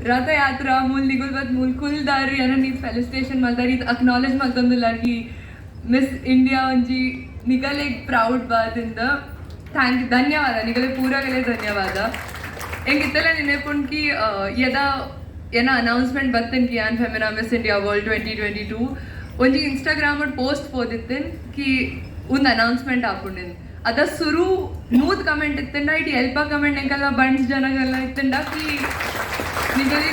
ರಥಯಾತ್ರಾ ಮೂಲ್ ನಿಗುಲ್ ಬತ್ ಮೂಲ್ ಕುಲ್ದಾರ್, ಎನನ್ ಈತ್ ಫೆಲಿಸಿಟೇಷನ್ ಮಲ್ದಾರ್, ಈತ್ ಅಕ್ನಾಲೆಜ್ ಮಲ್ತೊಂದುಲ್ಲಾರ್ ಕಿ ಮಿಸ್ ಇಂಡಿಯಾ ಒಂಜಿ ನಿಗಲೆಗ್ ಪ್ರೌಡ್ ಬಾದಿಂದ. Thank you, ಧನ್ಯವಾದ ನಿಗಲೆ ಪೂರಗಲೆ ಧನ್ಯವಾದ. ಎಂಕ್ ಇತ್ತೆಲ ನೆನೆಪುಂಡು ಯದ ಏನ ಅನೌನ್ಸ್ಮೆಂಟ್ ಬತ್ತನ್ ಕಿ ಯಾನ್ ಫೆಮಿನಾ ಮಿಸ್ ಇಂಡಿಯಾ ವರ್ಲ್ಡ್ 2022. ಒಂಜಿ ಇನ್ಸ್ಟಾಗ್ರಾಮ್ ಪೋಸ್ಟ್ ಪೋದಿತ್ತನ್ ಕಿ ಒಂದು ಅನೌನ್ಸ್ಮೆಂಟ್ ಆಪುಂಡಿನ್. ಅದ ಸುರು 100 ಕಮೆಂಟ್ ಇತ್ತಂಡ, it ಎಲ್ಪ ಕಮೆಂಟ್ ಎಂಕಲ್ಲ ಬಂಟ್ಸ್ ಜನಗೆಲ್ಲ ಇತ್ತಂಡ ಕಿ ನಿಗಲಿ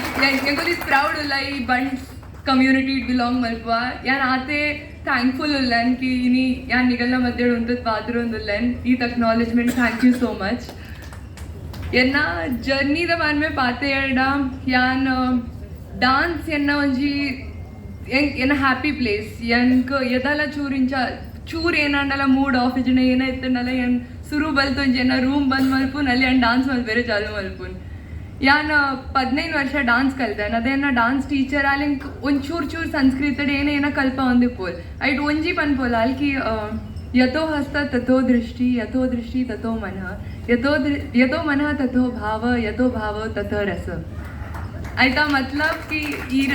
ಎಂಕೊಲಿ ಪ್ರೌಡ್ ಉಲ್ಲ ಈ ಬಂಟ್ಸ್ ಕಮ್ಯುನಿಟಿ ಬಿಲಾಂಗ್ ಮಲ್ಪುವ. ಯಾನ್ ಆತೆ ಥ್ಯಾಂಕ್ಫುಲ್ ಉಲ್ಲನ್ ಕಿ ಇನಿ ಯಾನ್ ನಿಗಲ್ನ ಮಧ್ಯೆ ಉಂತದ್ ಪಾತೆರೊಂದುಲ್ಲೆನ್. ಈತ್ acknowledgement, thank you so much. ಎನ್ನ ಜರ್ನಿದ ಬಾರ್ಮೆ ಪಾತೆರ್ಡ, ಯಾನ್ ಡಾನ್ಸ್ ಎನ್ನ ಒಂಜಿ ಎನ್ನ ಹ್ಯಾಪಿ ಪ್ಲೇಸ್. ಎನ್ಕ್ ಎದಲ ಚೂರು ಇಂಚ ಚೂರು ಏನಾಂಡಲ ಮೂಡ್ ಆಫ್ ಇಜ್ಜಿಂಡ ಏನ ಇತ್ತಂಡಲ, ಏನ್ ಸುರು ಬಲ್ತೊಂಜಿ ಎನ್ನ ರೂಮ್ ಬಂದ್ ಮಲ್ಪುನ್, ಅಲ್ಲಿ ಯಾನ್ ಡಾನ್ಸ್ ಮಲ್ಪೆರೆ ಚಾಲು ಮಲ್ಪುನ್. ಯಾನ್ 15 ವರ್ಷ ಡಾನ್ಸ್ ಕಲ್ತೆ. ಅದೇನ ಡಾನ್ಸ್ ಟೀಚರ್ ಅಲ್ಲಿ ಒಂಚೂರು ಚೂರು ಸಂಸ್ಕೃತಡ್ ಏನ ಏನ ಕಲ್ಪ ಒಂದಿಪ್ಪೋಲ್. ಐಟ್ ಒಂಜಿ ಪನ್ಪೋಲ್ ಅಲ್ಕಿ, "ಯಥೋ ಹಸ್ತ ತಥೋ ದೃಷ್ಟಿ, ಯಥೋ ದೃಷ್ಟಿ ತಥೋ ಮನಃ, ಯಥೋ ಮನಃ ತಥೋ ಭಾವ, ಯಥೋ ಭಾವ ತಥೋ ರಸ." ಆಯ್ತಾ? ಮತ್ಲಬ್ ಕಿ ಈರ್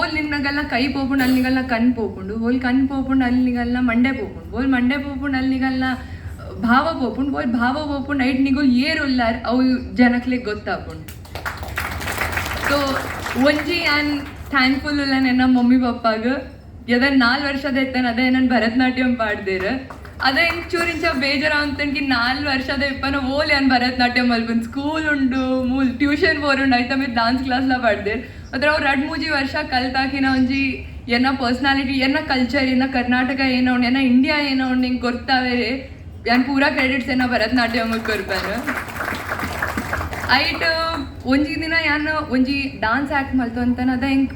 ಓಲ್ ನಿನ್ನಗಲ್ನ ಕೈ ಪೋಪುಂಡು ಅಲ್ಲಿ ನಿಗಲ್ನ ಕಣ್ ಪೋಪುಂಡು, ಓಲ್ ಕಣ್ ಪೋಪುಂಡು ಅಲ್ಲಿ ನಿಗಲ್ನ ಮಂಡೆ ಪೋಪುಂಡು, ಓಲ್ ಮಂಡೆ ಪೋಪುಂಡು ಅಲ್ಲಿ ನಿಗಲ್ನ ಭಾವ ಪೋಪುಂಡು, ಓಲ್ ಭಾವ ಪೋಪುಂಡು ಐಟ್ ನಿಗುಲ್ ಏರ್ ಉಲ್ಲಾರ್ ಅವು ಜನಕ್ಲೆಗ್ ಗೊತ್ತಾಪುಂಡು. ಸೊ ಒಂಜಿ ಯಾನ್ ಥ್ಯಾಂಕ್ಫುಲ್ ಉಲ್ಲ ನನ್ನ ಮಮ್ಮಿ ಪಪ್ಪಾಗ. ಯದ 4 ವರ್ಷದ ಇತ್ತೇನೆ, ಅದೇ ನಾನು ಭರತನಾಟ್ಯಂ ಪಾಡ್ದೇರು. ಅದೇ ಎಂಕ್ ಚೂರು ಇಂಚ ಬೇಜಾರ ಅಂತನ್ಕಿ 4 ವರ್ಷದ ಇಪ್ಪನ ಓಲ್ ಯಾನ್ ಭರತನಾಟ್ಯಂ ಮಲ್ಪುನ್, ಸ್ಕೂಲ್ ಉಂಡು, ಮೂಲ್ ಟ್ಯೂಷನ್ ಪೋರುಂಡು, ಐತ ಮಿತ್ ಡಾನ್ಸ್ ಕ್ಲಾಸ್ಲ ಪಾಡ್ದೇರ್. ಮಾತ್ರ ಅವ್ರು 2-3 ವರ್ಷ ಕಲ್ತಾಕಿನ ಒಂಜಿ ಎನ್ನ ಪರ್ಸ್ನಾಲಿಟಿ, ಎನ್ನ ಕಲ್ಚರ್, ಎನ್ನ ಕರ್ನಾಟಕ ಏನೋ ಉಂಡು, ಎನ್ನ ಇಂಡಿಯಾ ಏನೋ ಉಂಡು ಹಿಂಗೆ ಗೊತ್ತಾವೆ. ಯಾನ್ ಪೂರಾ ಕ್ರೆಡಿಟ್ಸ್ ಎನ್ನ ಭರತನಾಟ್ಯಂ ಕೊರ್ಪೇನು. ಐಟ್ ಒಂಜಿ ದಿನ ಯಾನ್ ಒಂಜಿ ಡಾನ್ಸ್ ಆ್ಯಕ್ಟ್ ಮಲ್ತೊಂತಾನ, ಅದ ಎಂಕ್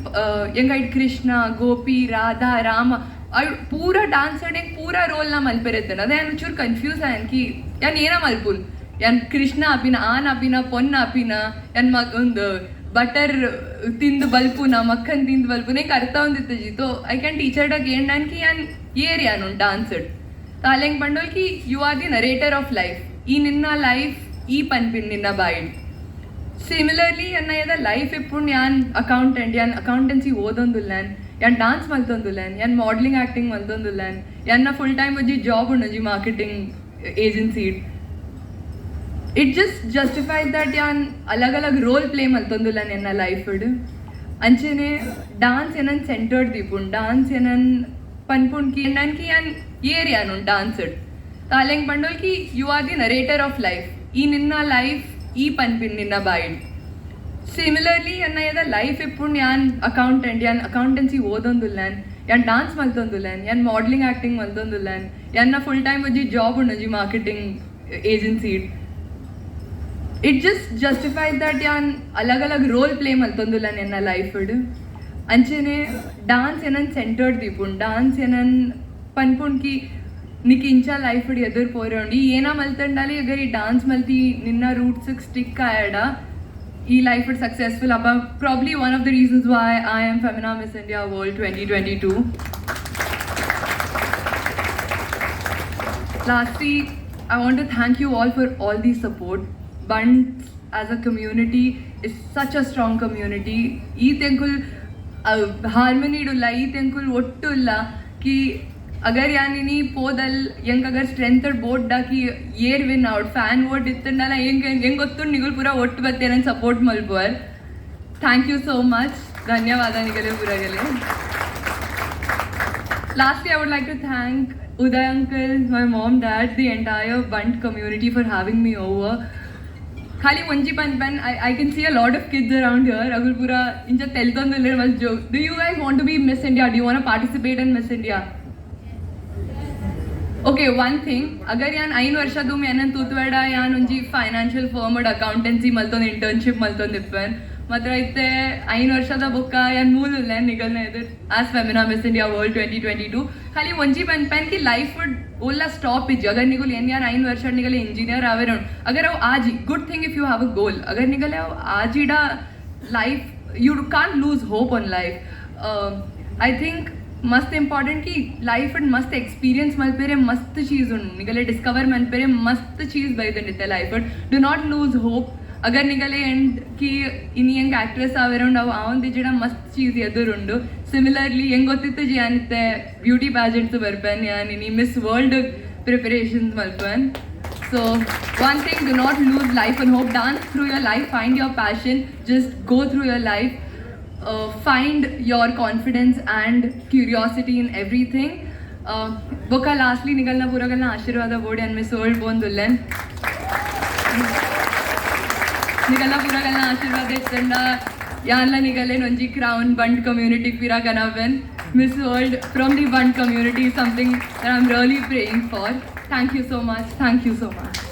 ಎಂಕ್ ಐಟ್ ಕೃಷ್ಣ, ಗೋಪಿ, ರಾಧಾ, ರಾಮ ಅಯ್ ಪೂರಾ ಡಾನ್ಸ್ ಎಂಕ್ ಪೂರಾ ರೋಲ್ನ ಮಲ್ಪೆರೆತ್ತನ. ಅದೇ ಯಾನ್ ಚೂರು ಕನ್ಫ್ಯೂಸ್ ಆಯನ್ ಕಿ ಯಾನ್ ಏನ ಮಲ್ಪುನ್? ಯಾನ್ ಕೃಷ್ಣ ಆಪಿನ, ಆನ್ ಆಪಿನ, ಪೊನ್ನ ಆಪಿನ, ಯಾನ್ ಮಗ್ ಒಂದು ಬಟರ್ ತಿಂದು ಬಲ್ಪುನ, ಮಕ್ಕನ್ ತಿಂದು ಬಲ್ಪುನ? ಎಂಕ್ ಅರ್ಥ ಒಂದಿತ್ತಜಿ. ತೋ I can teacher ಡಾಗ್ ಏಂಡನ್ ಕಿ ಯಾನ್ ಏರ್ ಯಾನ್ ಡಾನ್ಸ್? ತಾಲೆಂಗ್ ಪಂಡೋಲ್ ಕಿ "You are the narrator of life." ಈ ನಿನ್ನ ಲೈಫ್ ಈ ಪನ್ಪಿನ್ ನಿನ್ನ ಬಾಯಿಡ್. ಸಿಮಿಲರ್ಲಿ ಎನ್ನ ಯದ ಲೈಫ್ ಇಪ್ಪುಂಡು, ಯಾನ್ ಅಕೌಂಟೆಂಟ್, ಯಾನ್ ಅಕೌಂಟೆನ್ಸಿ ಓದೊಂದುಲ್ಲಾನ್, ಯಾನ್ ಡಾನ್ಸ್ ಮಲ್ತೊಂದುಲ್ಲಾನ್, ಯಾನ್ ಮಾಡಲಿಂಗ್ ಆಕ್ಟಿಂಗ್ ಮಲ್ತೊಂದುಲ್ಲಾನ್, ಯಾನ್ನ ಫುಲ್ ಟೈಮ್ ಒಂಜಿ ಜಾಬ್ ಉಂಡು ಒಂಜಿ marketing agency. It just justifies that ಯಾನ್ ಅಲಗ್ ಅಲಗ್ ರೋಲ್ ಪ್ಲೇ ಮಲ್ತೊಂದುಲ್ಲಾನ್ ಎನ್ನ ಲೈಫ್. ಅಂಚೆನೆ ಡಾನ್ಸ್ ಏನನ್ ಸೆಂಟರ್ಡ್ ದೀಪುಂಡು. ಡಾನ್ಸ್ ಏನನ್ ಪನ್ಪುಂಡು ಕಿ ನನ್ ಕಿ ಯಾನ್ ಏರ್ ಯಾನ್ ಡಾನ್ಸ್? ತಾಲೆಂಗ್ ಪಂಡೋಲ್ ಕಿ "You are the narrator of life." ಈ ನಿನ್ನ ಲೈಫ್ ಈ ಪನ್ಪಿನ್ ನಿನ್ನ ಬಾಯಿಡ್. ಸಿಮಿಲರ್ಲಿ ಎನ್ನ ಯದ ಲೈಫ್ ಇಪ್ಪುಂಡು, ಯಾನ್ ಅಕೌಂಟೆಂಟ್, ಯಾನ್ ಅಕೌಂಟೆನ್ಸಿ ಓದೊಂದುಲ್ಲಾನ್, ಯಾನ್ ಡಾನ್ಸ್ ಮಲ್ತೊಂದುಲ್ಲಾನ್, ಯಾನ್ ಮಾಡಲಿಂಗ್ ಆಕ್ಟಿಂಗ್ ಮಲ್ತೊಂದುಲ್ಲಾನ್, ಯಾನ್ನ ಫುಲ್ ಟೈಮ್ ಒಂಜಿ ಜಾಬ್ ಉಂಡು ಒಂಜಿ marketing agency. It just justifies that ಯಾನ್ ಅಲಗ್ ಅಲಗ್ ರೋಲ್ ಪ್ಲೇ ಮಲ್ತೊಂದುಲ್ಲಾನ್ ಎನ್ನ ಲೈಫ್. ಅಂಚೆನೆ ಡಾನ್ಸ್ ಏನನ್ ಸೆಂಟರ್ಡ್ ದೀಪುಂಡು. ಡಾನ್ಸ್ ಏನನ್ ಪನ್ಪುಂಡು ಕಿ ನಿಕ್ ಇಂಚ ಲೈಫ್ ಎದುರು ಪೋರೆ. ಈ ಏನ ಮಲ್ತಂಡಾಲಿ, ಅಗರ್ ಈ ಡಾನ್ಸ್ ಮಲ್ತಿ ನಿನ್ನ ರೂಟ್ಸ್ ಸ್ಟಿಕ್ ಆಯಡ, ಈ ಲೈಫ್ ಸಕ್ಸಸ್ಫುಲ್ ಅಪ್ಪ. Probably one of the reasons why I am Femina Miss India World 2022. Lastly, I want to thank you all for all the support. Bunts as a community is such a strong community. ಈ ತೆಂಕುಲ್ harmony ಉಲ್ಲ, ಈ ತೆಂಕುಲ್ ಒಟ್ಟು ಇಲ್ಲ ಕಿ ಅಗರ್ ಯಾನಿನಿ ಪೋದಲ್ ಎಂಕ್ ಅಗರ್ strength boat ಕಿ ಏರ್ win out, fan vote ಇತ್ತಂಡಲ ಹೆಂಗ್ ಹೆಂಗ್ ಗೊತ್ತು, ನಿಗುಲ್ ಪೂರ ಒಟ್ಟು ಬತ್ತೇನ support ಮಲ್ಪುವರ್. Thank you so much. ಧನ್ಯವಾದ ನಿಗಲೆ ಪೂರಗಲೆ. Lastly, I would like to thank Uday uncle, my mom, dad, the entire Bunt community for having me over. ಖಾಲಿ ಒಂಜಿ ಪನ್ ಪನ್, I can see a lot of kids around here. ಅಗುಲ್ ಪೂರ ಇಂಚ ತೆಲ್ತೊಂದುಲ್ಲೆರ್ ಮಸ್ತ್ ಜೋಕ್. Do you guys want to be Miss India? Do you want participate in Miss India? Okay, one thing, ಅಗರ್ ಯಾನ್ 5 ವರ್ಷ ದುಮ್ ಏನನ್ ತೂತ್ವೇಡ, ಯಾನ್ ಒಂಜಿ ಫೈನಾನ್ಷಿಯಲ್ ಫರ್ಮ್ ಅಕೌಂಟೆನ್ಸಿ ಮಲ್ತೊಂದು ಇಂಟರ್ನ್ಶಿಪ್ ಮಲ್ತೊಂದಿಪ್ಪನ್. ಮಾತ್ರ ಇತ್ತೆ 5 ವರ್ಷದ ಬೊಕ್ಕ ಯಾನ್ ಮೂಲ ನಿಗಲ್ನ ಎದುರು as Femina Miss India World 2022. ಖಾಲಿ ಒಂಜಿ ಪನ್ ಪನ್ ಕಿ ಲೈಫ್ ಓಲ್ಲ ಸ್ಟಾಪ್ ಇಜ್ಜಿ. ಅಗರ್ ನಿಗುಲ್ ಏನ್ ಯಾನ್ 5 ವರ್ಷ ನಿಗಲೆ ಇಂಜಿನಿಯರ್ ಆವೆರ, ಅಗರ್ ಅವು ಆಜಿ, good thing if you have a goal. ಅಗರ್ ನಿಗಲೆ ಅವು ಆಜಿಡ, life you can't lose hope on life. I think ಮಸ್ತ್ ಇಂಪಾರ್ಟೆಂಟ್ ಕಿ ಲೈಫ್ ಅಂಡ್ ಮಸ್ತ್ ಎಕ್ಸ್ಪೀರಿಯನ್ಸ್ ಮಲ್ಪೆರೆ ಮಸ್ತ್ ಚೀಸ್ ಉಂಡು. ನಿಗಲೆ ಡಿಸ್ಕವರ್ ಮಲ್ಪೆರೆ ಮಸ್ತ್ ಚೀಸ್ ಬೈದಂಡಿತ್ತೆ life. Do not lose hope. ಅಗರ್ ನಿಗಲೆ ಎಂಡ್ ಕಿ ಇನಿ ಎಂಕ್ ಆಕ್ಟ್ರೆಸ್ ಆವೆರುಂಡು, ಅವು ಆವೊಂದಿಜ್ಜಿಡ ಮಸ್ತ್ ಚೀಸ್ ಎದುರುಂಡು. ಸಿಮಿಲರ್ಲಿ, ಎಂಗ್ ಗೊತ್ತಿತ್ತು ಯಾನಿತ್ತೆ ಬ್ಯೂಟಿ ಪ್ಯಾಜೆಂಟ್ಸ್ ಬರ್ಪೆನ್, ಯಾನ್ ಇನಿ ಮಿಸ್ ವರ್ಲ್ಡ್ ಪ್ರಿಪರೇಷನ್ಸ್ ಮಲ್ಪೆನ್. So one thing, do not lose life and hope. Dance through your life, find your passion, just go through your life, find your confidence and curiosity in everything. ಬೊಕ್ಕ lastly, ನಿಗಲ್ನ ಪೂರಗಲ್ನ ಆಶೀರ್ವಾದ body ಅನ್ miss world ಬೋಂದುಲ್ಲೆನ್. ನಿಗಲ್ನ ಪೂರಗಲ್ನ ಆಶೀರ್ವಾದ ಇತ್ತಂಡ ಯಾನ್ಲ ನಿಗಲೇನ್ ಒಂಜಿ crown ಬಂಟ್ community ಪಿರ ಕನವೆನ್. Miss World from the Bunt community, something I am really praying for. Thank you so much, thank you so much.